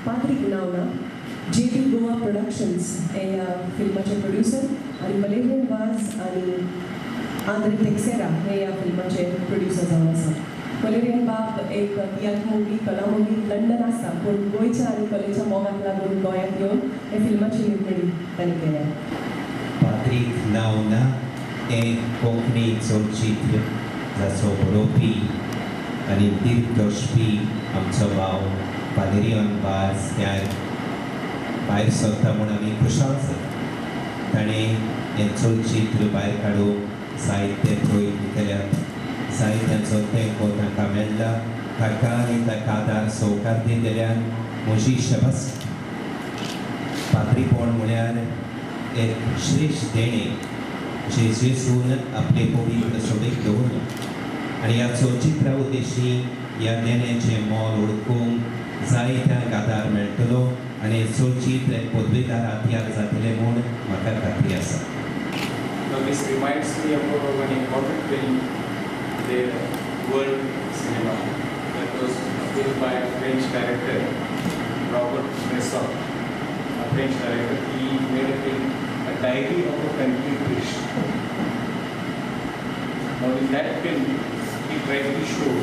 पाद्रीक नांव ना. जे बी गोवा प्रोडक्शन्स हे ह्या फिल्माचे प्रोड्युसर आनी वलेरियन वाज आनी आंद्रे टेक्सेरा हे ह्या फिल्माचे प्रोड्युसर जावन आसा. वलेरियन बाब एक तियात्र मोगी, कला मोगी, लंडन आसा, पूण गोंयच्या आनी कलेच्या मोगाक लागून गोंयांत येवन हे फिल्माची निर्मिणी तांणी केल्या. पाद्रीक नांव ना हें कोंकणी चलचित्र जाचो बरोवपी आनी दिग्दर्शपी आमचो भाव वालेरियन वाज त्या भायर सरता म्हूण आमी खुशाल जाता. ताणें हें चलचित्र भायर काडूंक जायते प्रयत्न केल्यात, जायत्यांचो तेंको तांकां मेळ्ळा. ताका आनी ताका आदार सहकार दिल्ल्यान म्हजी शबास. पाद्रीपण म्हळ्यार एक श्रेश्ठ देणें जें जेजून आपले पवित्र सभेक दवरलां आनी ह्या चलचित्रा उद्देशी ह्या देण्याचें मोल वळखूंक जायत्यांक आदार मेळटलो आनी चलचित्र एक पदवेदार हत्यार जातलें म्हूण म्हाका खात्री आसा. Now this reminds me of one important film, the world cinema, that was a film by a French director, Robert Bresson, a French director. He made a film, A Diary of a Country Priest. Now in that film, he tried to show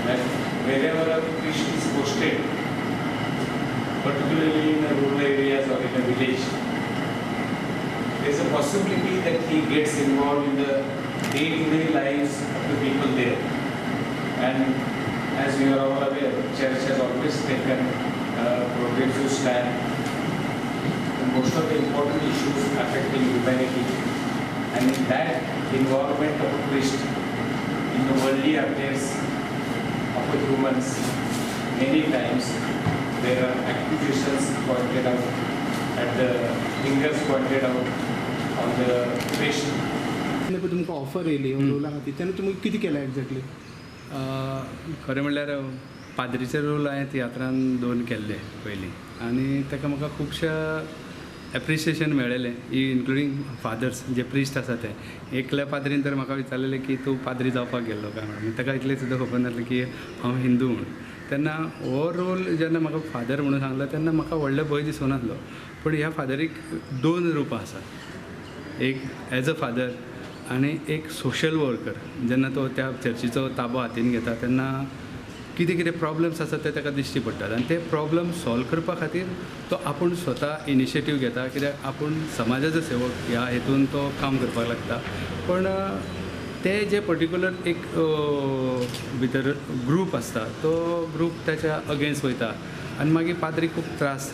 that wherever a priest is posted, particularly in the rural areas or in a village, there is a possibility that he gets involved in the day-to-day lives of the people there. And as we are all aware, church has always taken a progressive stand on most of the important issues affecting humanity. And in that involvement of a priest in the worldly affairs of the humans, many times there are accusations pointed out, at the fingers pointed out on the priest. तुमकां offer येयली रोला खातीर तेन्ना तुमी कितें केलें exactly? खरें म्हणल्यार पाद्रीचे रोल हांवें तियात्रान दोन केल्ले पयलीं आनी ताका म्हाका खुबश्या एप्रिसिएशन मेळ्ळेलें, इन्क्लुडींग फादर्स जे प्रिस्ट आसा ते. एकल्या पाद्रीन तर म्हाका विचारलेलें की तूं पाद्री जावपाक गेल्लो काय म्हणून, ताका इतलें सुद्दां खबर नासलें की हांव हिंदू म्हणून. तेन्ना हो रोल जेन्ना म्हाका फादर म्हणून सांगलो तेन्ना म्हाका व्हडलो भंय दिसूं नासलो. पूण ह्या फादरीक दोन रुपां आसात, एक एज अ फादर आनी एक सोशल वर्कर. जेन्ना तो त्या चर्चीचो ताबो हातीन घेता तेन्ना कितें कितें प्रॉब्लम्स आसात ते ताका दिश्टी पडटात आनी ते प्रॉब्लम सॉल्व करपा खातीर तो आपूण स्वता इनिशिएटीव घेता, कित्याक आपूण समाजाचो सेवक ह्या हेतून तो काम करपाक लागता. पण ते जे पर्टिक्युलर एक भितर ग्रूप आसता तो ग्रूप ताच्या अगेन्स्ट वयता आनी मागीर पाद्री खूब त्रास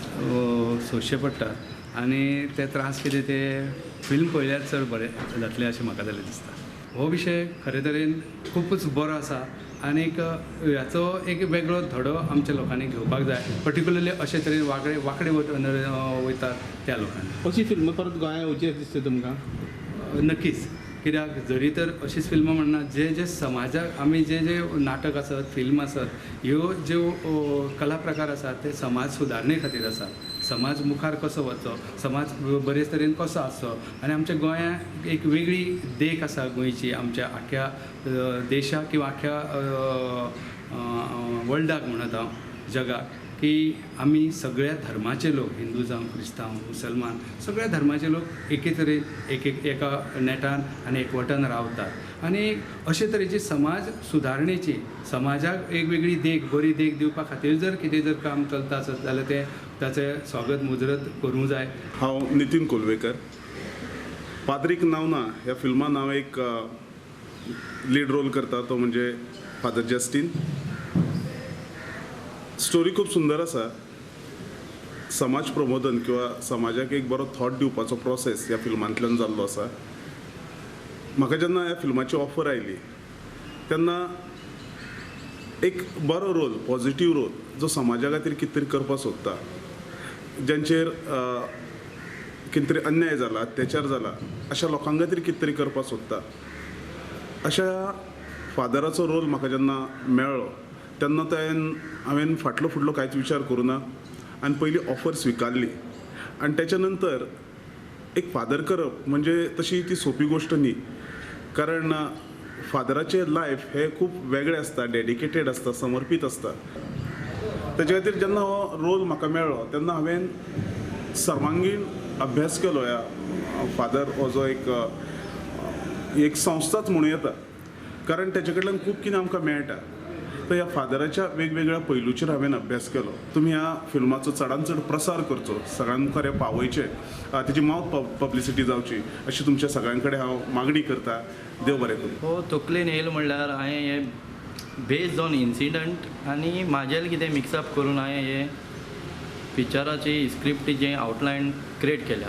सोंसचे पडटात आनी ते त्रास कितें ते फिल्म पळयल्यार चड बरें जातलें अशें म्हाका जाल्यार दिसता. हो विशय खरे तरेन खुबूच बरो आसा आनीक हाचो एक वेगळो धडो आमच्या लोकांनी घेवपाक जाय, पर्टिक्युलरली अशे तरेन वांकडे वांकडे वयतात त्या लोकांनी. अशी फिल्मां परत गोंयांत येवची अशें दिसता तुमकां? नक्कीच, कित्याक जरी तर अशीच फिल्मां म्हणना, जे जे समाजाक आमी जे जे नाटक आसत, फिल्म आसत, ह्यो ज्यो कला प्रकार आसात ते समाज सुदारणे खातीर आसा. समाज मुखार कसो वचचो, समाज बरे तरेन कसो आसचो आनी आमच्या गोंयांत एक वेगळी देख आसा गोंयची, आमच्या आख्ख्या देशाक किंवा आख्ख्या वर्ल्डाक म्हणत हांव, जगाक, की आमी सगळ्या धर्माचे लोक, हिंदू जावं, क्रिस्तांव, मुसलमान, सगळ्या धर्माचे लोक एके तरेन एक एका नेटान आनी एकवटान रावतात आनी अशे तरेची समाज सुदारणेची, समाजाक एक वेगळी देख, बरी देख दिवपा खातीर जर कितें जर काम चलता आसत जाल्यार तें ताचें स्वागत मुजरत करूंक जाय. हांव नितीन कोलवेकर. पाद्रीक नांव ना ह्या फिल्मान हांव एक लीड रोल करता, तो म्हणजे फादर जस्टीन. स्टोरी खूब सुंदर आसा. समाज प्रबोधन किंवा समाजाक एक बरो थॉट दिवपाचो प्रोसेस ह्या फिल्मांतल्यान जाल्लो आसा. म्हाका जेन्ना ह्या फिल्माची ऑफर आयली तेन्ना एक बरो रोल, पॉझिटीव रोल जो समाजा खातीर कितें तरी करपाक सोदता, ज्यांचेर कितें तरी अन्याय जाला, अत्याचार जाला, अशा लोकां खातीर कितें तरी करपाक सोदता, अशा फादराचो रोल म्हाका जेन्ना मेळ्ळो तेन्ना हांवें फाटलो फुडलो कांयच विचार करूं ना आनी पयली ऑफर स्विकारली. आनी तेच्या नंतर एक फादर करप म्हणजे तशी ती सोंपी गोश्ट न्ही, कारण फादराचें लायफ हें खूब वेगळें आसता, डेडिकेटेड आसता, समर्पीत आसता. तेजे खातीर जेन्ना हो रोल म्हाका मेळ्ळो तेन्ना हांवें सर्वांगीण अभ्यास केलो. ह्या फादर हो जो एक एक संस्थाच म्हणूं येता, कारण तेजे कडल्यान खूब कितें आमकां मेळटा. तर ह्या फादराच्या वेगवेगळ्या पैलूचेर हांवें अभ्यास केलो. तुमी ह्या फिल्माचो चडान चड प्रसार करचो, सगळ्यां मुखार हें पावयचें, तेजी मावथ पब्लिसिटी जावची अशी तुमच्या सगळ्यां कडेन हांव मागणी करता. देव बरें करूं. हो तकलेन येयलो म्हणल्यार हांवें हें बेज्ड ऑन इन्सिडंट आनी म्हाजेल कितें मिक्सअप करून हांवें हें पिक्चराची स्क्रिप्ट जें आवटलायन क्रिएट केल्या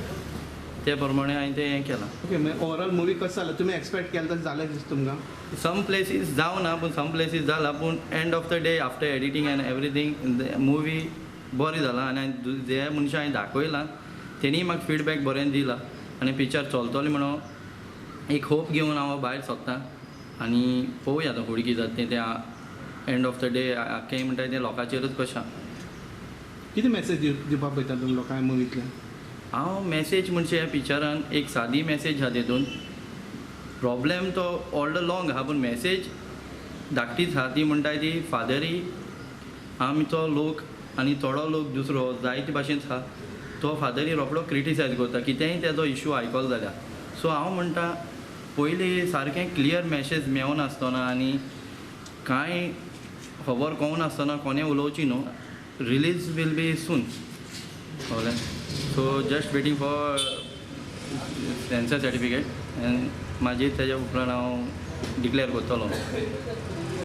ते प्रमाणे हांवें तें हें केलां. ओके, मागीर ओवरऑल मुवी कसो जालो? तुमी एक्सपेक्ट केलें तशें जालें दिसता तुमकां? सम प्लेसीस जावना पूण सम प्लेसीस जाला, पूण end of the day after editing and everything movie बरी जाला आनी जे मनशां हांवें दाखयलां तेणीय म्हाका फिडबॅक बरें दिला आनी पिक्चर चलतलें म्हणून एक होप घेवन हांव भायर सोदतां आनी पळोवया आतां फुडें कितें जाता तें. तें एंड ऑफ the day आख्खें म्हणटा तें लोकांचेरूच कशें. कितें मॅसेज दिवपाक पळयता तुमी लोकांक मुवींतल्यान? हांव मॅसेज म्हणजे ह्या पिक्चरान एक सादी मॅसेज आहा, तेतून प्रॉब्लेम तो ऑल the long आहा पूण मॅसेज धाकटीच आहा. ती म्हणटा ती फादरी आमचो लोक आनी थोडो लोक दुसरो जायते भाशेन आहा, तो फादरी रोखडो क्रिटिसायज करता कितेंय तेजो इशू आयकलो जाल्यार. सो हांव म्हणटा पयलीं सारकें क्लियर मॅसेज मेळनासतना आनी कांय खबर कळनासतना कोणें उलोवची न्हू. रिलीज will be सून, कळ्ळें? So just waiting for censor certificate and मागीर तेज्या उपरांत हांव डिक्लेअर करतलो.